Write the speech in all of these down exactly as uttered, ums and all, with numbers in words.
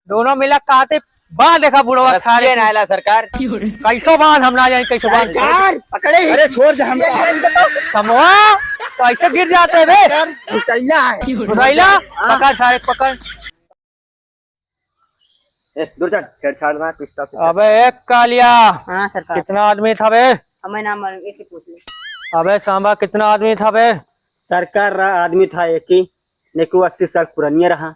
दोनों मिला कहते, बांध देखा बुढ़वा अरे सारे पिए के। ना आला सरकार। कैसो बांध, हम ना जाए कैसो बांध। सरकार, पकड़े ही। अरे छोड़ दे हमका। समवा, तो ऐसे गिर जाते हैं बे। सरकार, घुसैला है। घुसैला? हाँ। पकड़ सारे, पकड़। ए, दूर चल, छेड़छाड़ ना, पिस्ता से। अबे एक कालिया। हाँ, सरकार। कितना आदमी था बे? हमें ना मालूम, एक ही पूछ ले। अबे सांबा, कितना आदमी था बे? सरकार रहा, आदमी था एक ही, लेकिन वो अस्सी साल पुरानिया रहा।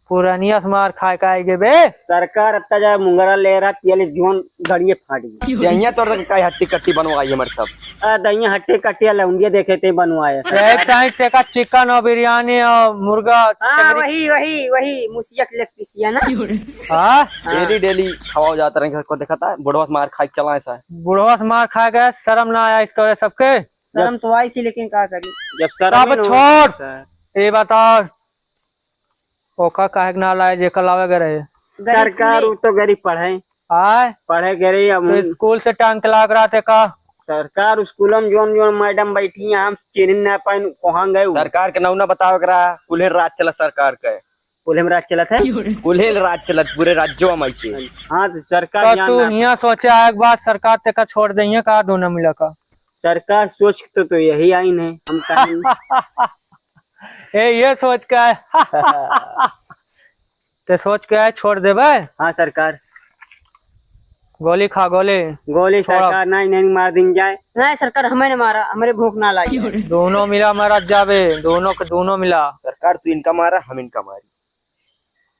पुरानिया से मार खाए का आइगे बे? सरकार अत्ता जा मुंगरा ले रहा, पियले जीवन गड़िए फाट गई। दहिया तोर तक काई हट्टी कट्टी बनवाई हमर सब। आ, दहिया हट्टी कट्टी लौंडिया देखे ते बनवाए। एक टाइम टेका चिकन और बिरयानी और मुर्गा हाँ, टंगरी। वही, वही, वही, मुसिया के लेग पीसिया ना। हाँ? हाँ। डेली, डेली खवाओ जात रहे, घर को देखता है, बुढ़वा से मार खाई चला ऐसा है। बुढ़वा से मार खा गए, शर्म ना आया इस तोरे सबके? शर्म तो आई सी, लेकिन का करी? जब शर्म सब ही न छोड़। होता है। ये बताओ, ओका काहे के ना लाए, जेकर लावे के रहे? गरीब सरकार, स्कूल उ तो गरीब पढ़े। आय? पढ़े गए रही, अब तो हम स्कूल से टांग के लाग रहा थे का? सरकार, स्कूल में जोन जोन मैडम बैठी हैं, हम चिन्ह ना पाइन, कहाँ गए उ? सरकार के नौना बतावे के रहा, कुल्हे राज चला सरकार के। कुल्हे में राज चलत है? कुल्हे राज चलत, पूरे राज्यों में ऐसे। हाँ, तो सरकार तो यहाँ तू ना हियाँ सोचा है एक बात, सरकार ते का छोड़ दइहे का, दोनों मिला का? सरकार सोच के तो, तो यही आइन है, हम कहें। ए, ये सोच के आए। ते सोच के आए, छोड़ देबे? हाँ सरकार। गोली खा, गोली। गोली छोड़। सरकार, नहीं, नहीं मार दिन जाए। नहीं सरकार, हमें नहीं मारा, हमरे भूख ना लागी। दोनों मिला मरत जाबे, दोनों के दोनों मिला। सरकार, तू इनका मारा, हम इनका मारी।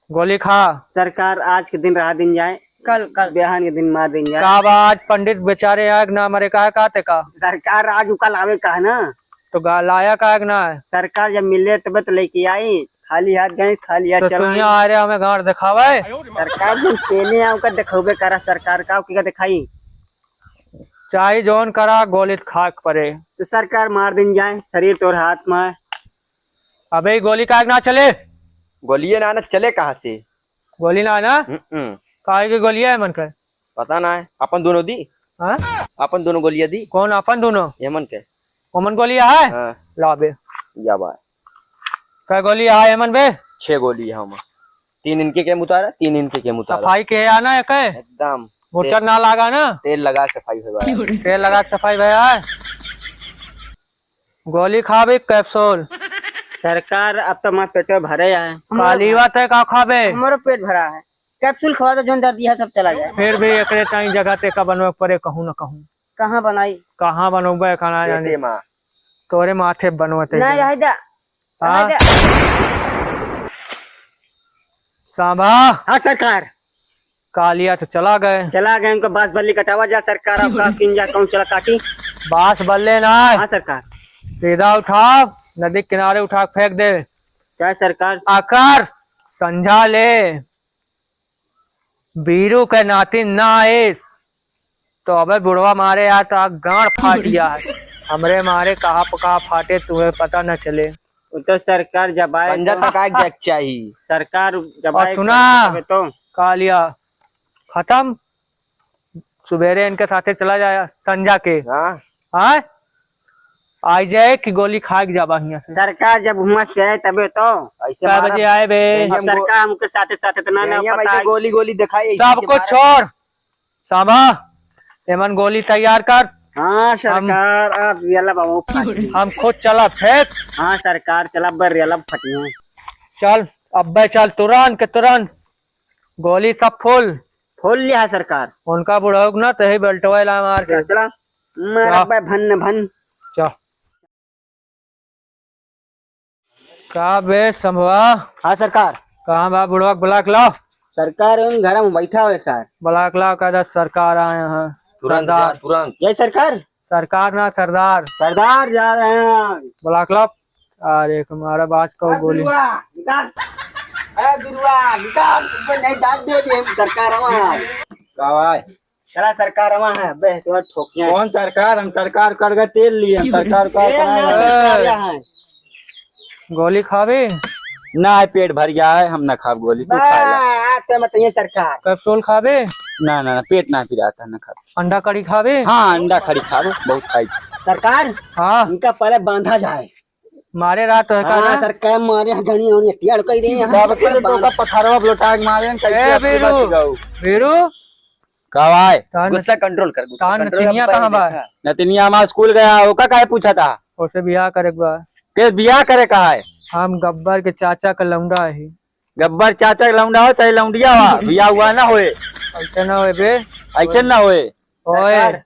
गोली खा। सरकार, आज के दिन रहा दिन जाए। कल, कल। बिहान के दिन मार दिन जाए। का बा, आज पंडित बेचारे आए कि ना मरे, का है, का ते का? सरकार, आज उ कल आवे का है ना? तो गा-, लाया का है कि ना? सरकार, जब मिले तबे तो लेके आई, खाली हाथ गए, खाली हाथ तो चला तू यहाँ आए। आ रहे, हमें गांड दिखावे। सरकार, जब पेले आओ का दिखावे करा, सरकार का, का दिखाई? चाहे जौन करा, गोली तो खाए के पड़े। तो सरकार, मार दिन जाए, शरीर तोर हाथ में है। अबे, ई गोली काहे के ना चले? गोलिये ना, ना चले कहाँ से? गोली ना है ना? हम्म। काहे के गोलिया है मन के? पता ना है, अपन दोनों दी। हाँ? अपन दोनों गोलिया दी। कौन अपन दोनों? ये मन के। ओमन गोलिया है? हाँ। ला बे। या बात। कै गोलिया है एमन बे? छह गोली है हम। तीन इनके के मुतारा, तीन इनके के मुतारा। सफाई के है ना एक है? एकदम। मुर्चर ना लागा ना? तेल लगा सफाई हो गया। तेल लगा सफाई भैया है। गोली खाबे कैप्सूल? सरकार, अब तो हमार पेटवा भरे है। काली बात है, का खाबे? हमारो पेट भरा है। कैप्सूल खवा दो, जोन दर्द है सब चला जाए। फिर भी एकरे ताई जगह ते का बनवे पड़े कहूँ न कहूँ। कहाँ बनाई? कहाँ बनोबे खाना जाने? पेटे मा। तोरे माथे बनवते नहीं, जाने। रह जा। हाँ? रह जा। सांभा। हाँ सरकार। कालिया तो चला गए। चला गए, उनको बांस बल्ली कटावा जा सरकार, अब का किन जा, कौन चला काटी? बांस बल्ले ना। हाँ सरकार। सीधा उठाओ, नदी किनारे उठा के फेंक दे। क्या सरकार? आकर संझा ले, बीरू के नाती ना आइस, तो अबे बुढ़वा मारे यार तो गांड फाट गया है। हमरे मारे कहाँ प-, कहाँ फाटे तुम्हें पता न चले। वो तो सरकार जब आए पंजा तो तक आए जाए के चाही। सरकार जब और आए सुना, तबे तो। कालिया खत्म, सुबेरे इनके साथे चला जाए संझा के। हाँ। हाँ? आई जाए कि गोली खा के जाबा हियाँ से। सरकार जब हुआं से आए तबे तो। ऐसे कै मारा बजे आए बे? भैया, अब सरकार हमके साथे साथे इतना ना यही हम पता ऐसे है। गोली गोली दिखाई, ऐसे सब ऐसे कुछ मारा। छोड़। सांभा, एमन गोली तैयार कर। हाँ हम सरकार, अब रियला बाबू फटी। हम खुद चला फेंक। हाँ सरकार, चला बर रियला फटी है। चल, अब्बे चल, तुरंत के तुरंत। गोली सब फुल। फुल लिया है सरकार। उनका बुढ़ऊ ना तही बेल्टवा ला मार के। चला, मार हाँ। अब्बे भन्न भन्न। चल। का बे संभवा? हाँ सरकार। कहाँ बा बुढ़वा के बुला के लाओ। सरकार उन घर में बैठा हुए सर। बुला के लाओ, कह दे सरकार आए हैं। तुरंत सरदार। जा, तुरंत। जय सरकार। सरकार ना, सरदार। सरदार जा रहे हैं। बुला के लाओ। अरे, हमारा बाज का ए, गोली। बिरुआ, निकाल। ए, बिरुआ, निकाल। तुमको नहीं दाद दे दिए हम सरकार, हमारा। का भाई? चला सरकार, हम हैं, बे, तुम्हारे ठोकिया। कौन सरकार? हम सरकार कर गए तेल लिए, हम सरकार का ए, कहाँ ना है? सरकार यहाँ है। गोली खाबे? ना, पेट भर गया है, हम ना खाब गोली, तू खा ले। आ, तो मत ये सरकार। कैप्सूल खाबे? ना, ना, ना, पेट ना पिराता, ना खाब। अंडा कड़ी खाबे? हाँ, अंडा कड़ी खाबे, बहुत खाई। सरकार, हाँ। इनका पहले बांधा जाए। मारे रहा तो है का हाँ, ना? सरकार मारे हैं, घड़ी और ये पेड़ कह दे हैं। बाप रे, तो का पत्थरवा लोटा के मारे हैं, कैसे ए, आपकी बीरू, बात गाऊ? बीरू। का भाई? तान गुस्सा control कर, गुस्सा तान control नतिनिया कर, कहाँ बा? देखा। नतिनिया हमार स्कूल गया, ओका काहे पूछा था? ओसे बियाह करे के बा। के बियाह करे का है? हम गब्बर के चाचा का लौंडा है। गब्बर चाचा के लौंडा हो चाहे लौंडिया हो, बियाह हुआ ना होए। ऐसे ना होए बे। ऐसे ना होए। ओए। सरकार,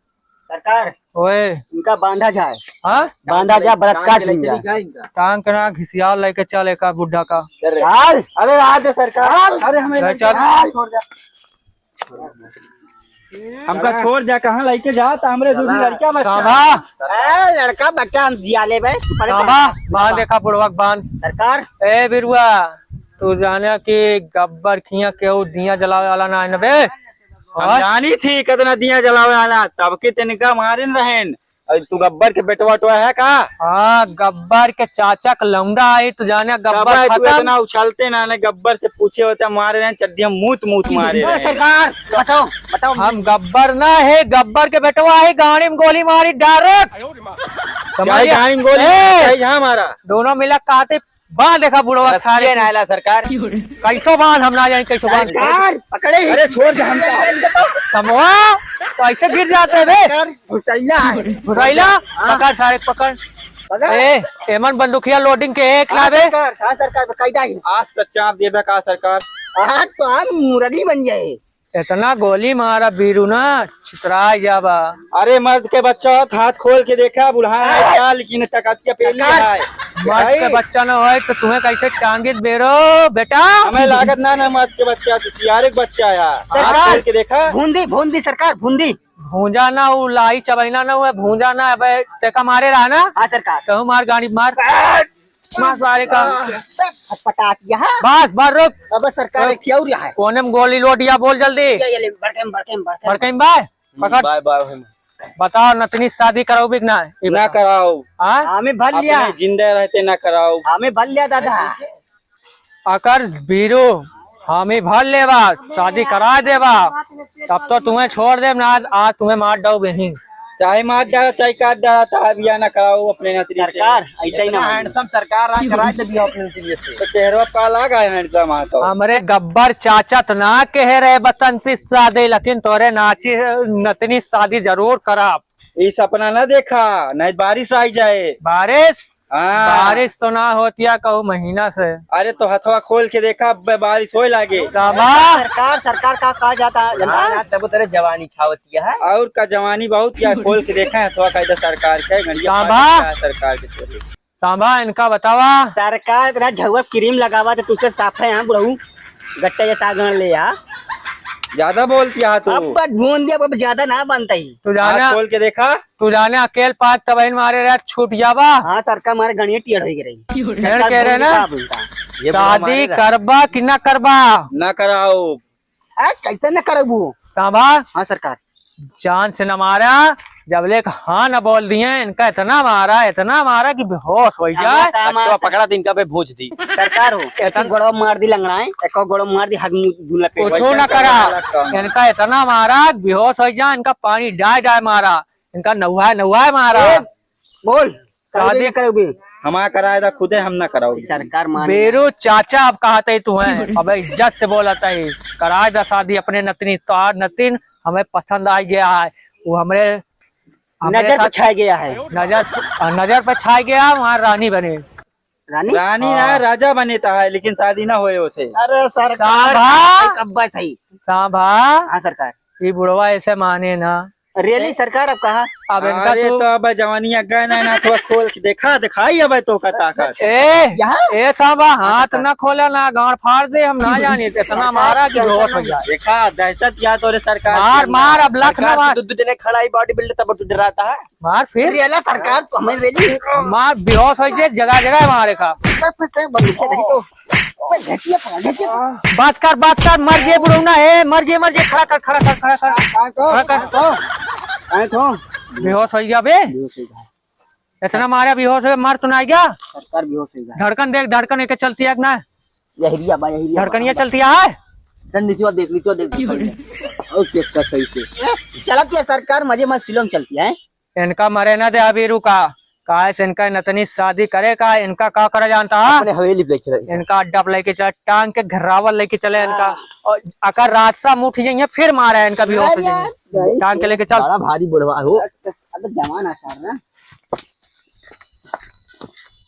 सरकार, ओए। इनका बांधा जाए। हाँ? बांधा जाए, बलात्कार कान के किया लइके जाए। जाए इनका। टांग के ना घिसियाल लेके चल एका बुढ़ा का। चल। अरे आज सरकार, अरे हमें ले चल। चल। छोड़ दे। हमका छोड़ जा, कहाँ लेके जा, त हमरे दूध में लड़का बच्चा। सांभा। ए, लड़का बच्चा हम जिया लेबे। सांभा, बांध देखा बुढ़वा के बांध। सरकार। ए बिरुआ, तू जाने कि गब्बर खिया केहू दिया जलावे वाला ना है न बे? हम और? जानी थी कितना दिया जलावे वाला, तब के तनिका मारिन रहेन। और तू गब्बर के बेटवा उटवा है का? हाँ, गब्बर के चाचा का लौंडा है, तू जाने तब गब्बर है तू खत्म। इतना उछलते ना, ने गब्बर से पूछे होते, मारे रहे चड्डियाँ मूत मूत मारे ओ, रहे। सरकार, बताओ, बताओ। हम गब्बर ना है, गब्बर के बेटवा है, गाड़ी में गोली मारी direct। समझ चाहे गया? गाड़ी में गोली ए! मारा, चाहे जहाँ मारा। दोनों मिला कहते बांध देखा बुढ़वा अरे सारे पिए के। नायला सरकार। कैसो बांध, हम ना जानी कैसो बांध। सरकार, पकड़े। अरे छोड़ दे हमका। समवा, तो ऐसे गिर जाते हैं बे। सरकार, घुसैला है। घुसैला? हाँ। पकड़ सारे, पकड़। पकड़। ए, एमन बंदूकिया loading के एक हाँ लावे। सरकार, हाँ सरकार, कायदा ही। आज सच्चा आप देबे का सरकार? आज तो हम मुरली बन जाए। इतना गोली मारा बीरू ना, छितराय जाबा। अरे मर्द के बच्चा हो, हाथ खोल के देखा, बुढ़ान है का, लेकिन तकतिया पेली सरकार। है। मर्द के भाई। बच्चा न होए तो तुम्हें कैसे टांगित बेरो, बेटा? हमें लागत ना, ना मर्द के बच्चा, तो सियारे के बच्चा है। हाथ सरकार। खोल के देखा। भूंदी, भूंदी सरकार, भूंदी। भूंजा ना, उ लाई चबैना ना हुए, भूंजा ना, अबे तेका मारे रहा ना? हाँ सरकार। कहूँ मार, गाड़ी मार। मार सारे का। आ, फटफटात यहाँ। बस, बस, रुक। अब सरकार रुक। एक ठिया और यहाँ है। कोने में गोली लोडिया, बोल जल्दी। ये, ये ले, बड़के में, बड़के में, बड़के में। बड़के में बाय? हम्म, पकड़। बाय, बाय, हम। बताओ, नतनी शादी कराओ भी कि ना? ये ना बताओ। कराओ। हाँ? हमें भर लिया। अपने जिंदा रहते ना कराओ। हमें भर लिया, दादा। अगर बीरू, हमें भर लेबा, शादी करा देबा, तब तो तुम्हें छोड़ देब ना, आज, आज तुम्हें मार डाउब यहीं। चाहे मार डाला, चाहे काट डाला, तो बियाह ना कराओ अपने नतनी से। सरकार, ऐसा ही ना इतना होई। Handsome सरकार आ, करा दे बियाह अपने नतनी से। तो चेहरा पा लागा है handsome आ तो। हमरे गब्बर चाचा तो ना कहे रहे बतन से शादी, लेकिन तोरे नाची नतनी शादी जरूर कराब। ई सपना ना देखा, नहीं बारिश आई जाए। बारिश? हाँ। बारिश तो ना होतिया कहू महीना से। अरे तो हथवा खोल के देखा, अब बारिश होए लागे। साबा। सरकार, सरकार का कहा जाता है, जनता? हाँ, तब तेरे जवानी छावतिया है। और का जवानी बहुत या खोल के देखा है, हथवा का इधर सरकार के, गड़िया सांभा। पानी का सरकार के चोरी। सांभा, इनका बतावा। सरकार तेरा झउआ cream लगावा तो तुझसे साफ है यहाँ बुढ़ऊ। गट्टे के सागण ले आ। ज्यादा बोलती है तू। अब बस भून दिया, अब ज्यादा ना बनता ही। तू जाना, हाथ खोल के देखा। तू जाने अकेल पाक तबहिन मारे रहे छूट जाबा। हाँ, सरकार मारे गणिये टेढ़ होई गई रही। ढेर सरकार कह रहे भून ना। दिया अब इनका। ये बुढ़ा शादी मारे रहा। करबा कि ना करबा? ना कराओ। आ, कैसे ना करबू? सांभा। हाँ, सरकार। जान से न मारा, जब ले हाँ न बोल दिए, इनका इतना मारा, इतना मारा कि बेहोश हो जाए। हमारा काम तो आज पकड़ा दिन का बे भोज दी। सरकार हो, एक गोड़वा मार दी लंगड़ाए, एक गोड़वा मार दी हग मुंह दूल्हा पे। कुछ ना करा, इनका इतना मारा कि बेहोश हो जाए, इनका पानी डाय डाय मारा, इनका नहुआए नहुआए मारा। ए, बोल, शादी करबे ना करबे? हमारा कराए दा खुदे, हम ना कराओ। सरकार मान बेरू चाचा अब कहत है तू है, अबे इज्जत से बोलत है, कराए दा शादी अपने नतनी, तोहार नतिन हमें पसंद आ गया है, वो हमरे, हमरे नजर पे साथ छाय गया है। नजर, नजर पे छाय गया, वहाँ रानी बने। रानी? रानी ना, हाँ। राजा बने ता है, लेकिन शादी ना होए उसे। अरे सरकार, सांभा। कब्बा सही। सांभा। हाँ सरकार। ये बुढ़वा ऐसे माने ना। Really सरकार, अब कहा? अब इनका अरे तो तो अब जवानी आ गए ना, ना थोड़ा खोल के देखा, दिखाई अब तो का ताकत। ए, यहाँ? ए सांभा, हाथ ना खोला ना, गांड फाड़ दे, हम ना जाने, इतना मारा कि बेहोश हो जाए। देखा, दहशत या तो रे सरकार मार, की। मार, अब लख ना सरकार मार। तू दो दिन खड़ा ही body builder तब तू डराता है। मार फिर। अरे अला सरकार, तो हमें really मार, बेहोश हो जाए, जगह जगह मारे का। बंदूक नहीं तो। ओए, घटिया पकड़, घटिया पकड़। बात कर, बात कर, मर जे बुढ़ौना है, मर जे, मर जे, खड़ा कर, खड़ा कर, खड़ा कर। काहे को? खड़ा कर। काहे को? काहे को? बेहोश हो गया बे। बेहोश हो गया। इतना मारा बेहोश हो गया, मर तो ना गया। सरकार बेहोश हो गया। धड़कन देख, धड़कन एक चलती है कि ना? यही बा, यही बा। धड़कनिया चलती है? चल नीचे देख, नीचे देख। और check कर सही से। ए, चलत है सरकार, मजे में slow में चलती है। इनका मरे ना दे अभी रुका। काहे से इनका नतनी शादी करे का, इनका का करे जानता है? अपने हवेली पे चले। इनका अड्डा पे लेके चले, टांग के घरावल लेके चले इनका। हाँ। और अगर रात सा मुठ जाइए, फिर मारा है इनका भी अरे होश में। यार, भाई टांग के लेके चल। बड़ा भारी बुढ़वा हो। अब जमाना सार ना।